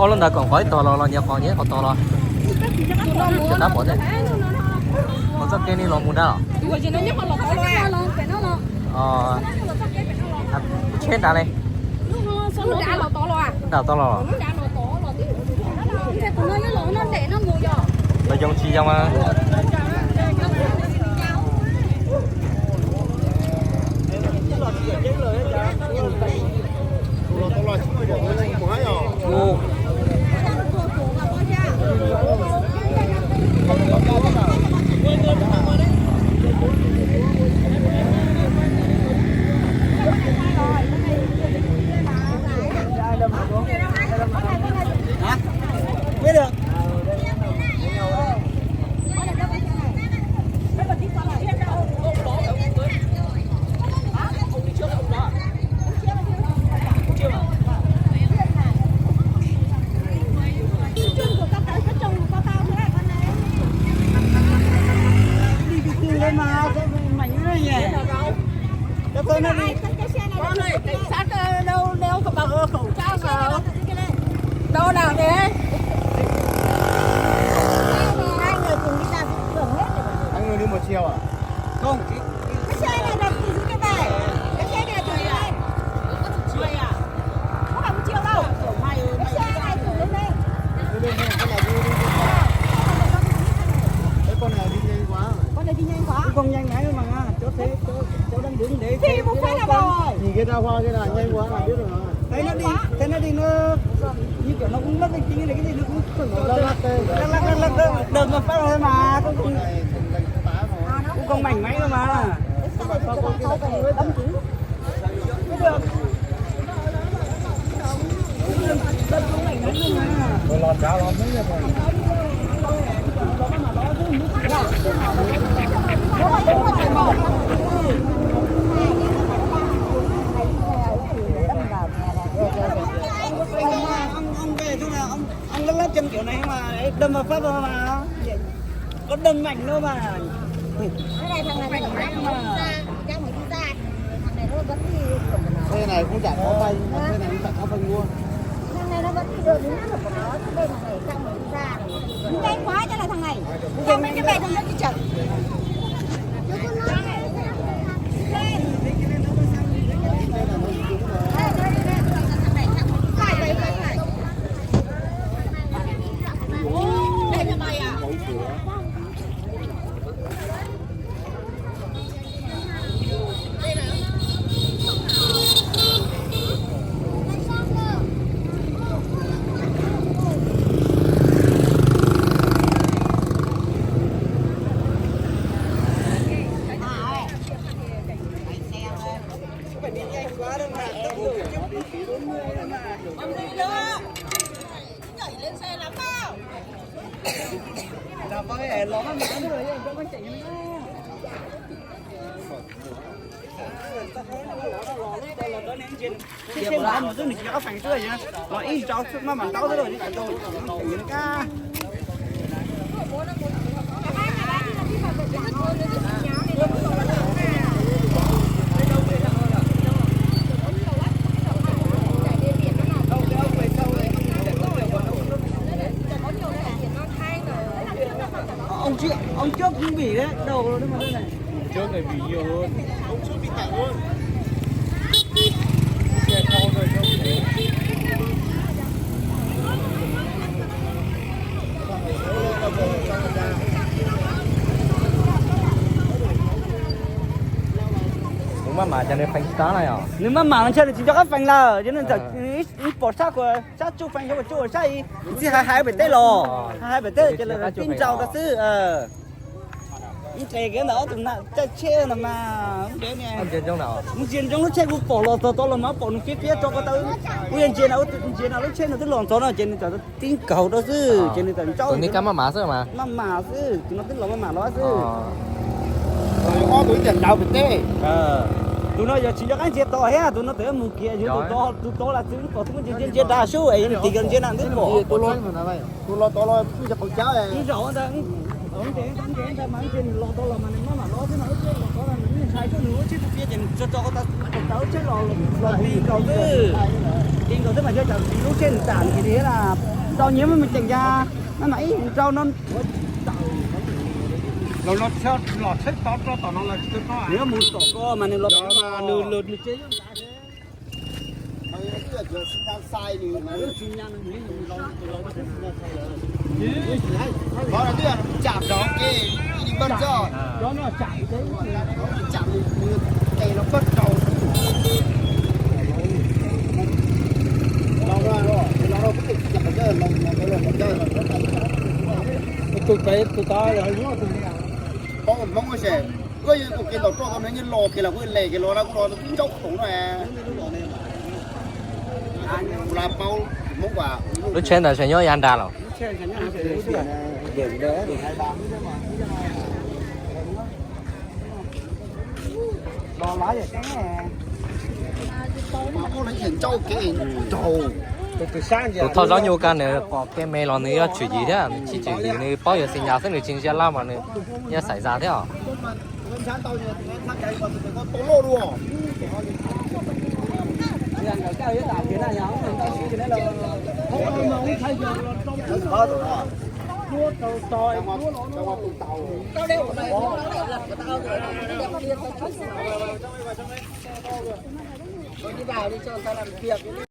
Qhov los ntawd koom qhov ib tog los los nyias qhov nyias qhov tog los. Tsis tab pom thiab. Qhov txoj kev ni los mus nrad los. Tsheb nrad ne. Nrad tod los. Los yoo tsis yoo mas. Đâu nào thế? Anh người đi một chiều à? Không. Cái xe này là từ dưới đây về. Cái xe này là từ dưới đây. Không phải một chiều đâu. Cái xe này từ dưới đây. Cái con này đi nhanh quá. Con này đi nhanh quá. Cũng không nhanh lắm mà. Chỗ thế, chỗ, chỗ đang đứng đấy. Thì một phát là vào rồi. Nhìn cái ra hoa kia là nhanh quá là biết rồi mà. Thấy nó đi, thấy nó đi nó như kiểu nó cũng mất bình tĩnh này, cái gì nó cũng lắc lắc lắc lắc, đâm mà phát thôi mà, cũng không, cũng không mảnh máy đâu mà. Ông, ông về thôi là ông, ông lắc lắc chân kiểu này mà, đâm vào phát vào mà. Có đâm mạnh đâu mà. Cái này thằng này nó ra, chắc mới đi ra. Thằng này nó vẫn đi. Xe này cũng chả có phanh, xe này cũng chả có phanh luôn. Thằng này nó vẫn đi được, nó của nó, chứ bên thằng này chắc mới đi ra. Nó nhanh quá chứ là thằng này. Không, nó cho về thằng nó đi chậm. Los ib nrau maj mam ntaub xwb los. Ông trước, ông trước cũng bị đấy, đầu nó mà đây này. Ông trước này bị nhiều hơn. Ông trước bị tải luôn. Xe sau rồi không. Kuv maj mam ces nws feem tsis tau na yom. Nws maj mam ntshe nws tsis nco qab feem lawm ces nws txawm pom sab, sab tsuj feem xyov tsuj sab ib txij hais hais pem teb los, hais hais pem teb ces lawv tib nrau rau xwb. Ntses kiag ntawm ob tug na caij tsheb no mas ntsia ntsoov lub tsheb kuv pom los txog tod los mas pom nws fiab fiab tso ko taw. Kuv yog ntsia na, ntsia na lub tsheb no twb los ntxov no ces nws txawm tib nkaug rau xwb ces nws txawm ntsaub. Maj mam xwb, tus no twb los maj mam los xwb. Tus no yog tsis nco qab ntsia tod thiab, tus no txawm yuav mus kiag yuav tus tod, tus tod las txwv pom tus ntsia ntsia ntsia dag sub es tus ntawd ntsia na twb pom. Tus los tod los twb zaum ntawd, ntses ntawd mas ntses nws los tod los mas nws maj mam los xwb mas lub tsheb los tod los nws ntshai tsuas nws lub tsheb tsis fiab ces nws tso tso ko taw, lub tsheb los los ti nkaus xwb. Ti nkaus xwb mas yog cas lub tsheb nws tam kiag li thiab na. Rau nyiaj mas mus ceem ya, no mas ib rau no. Los los los tsheb tod rau tom no los tsis tau tod. Nws mus tom ko mas nws los tom no nws lwm nws tsev yooj yim. Tsis nyav nws, tsis nyav nws. Qhov no twb yog tsam rov ke, ib npaj txoj, tsam nws, nws tes los pab rau. Tus pem tus tod, paub Hmoob se, koj yeej tus kev ntaus roj tau nws yeej los kev los kuj le kev los na kuj los ncauj khoom no. Kuv la paub Hmoob as. Lub tsheb ntawd tseem nyob yav nrad los? Tus thauj zaub nyuj kab nws pom kev me los nws yuav tswm yim thiab, nws tsis tswm yim nws paub yog xi nyas xwb nws tsis ntsia laj mas nws yuav xaiv zas thiab os.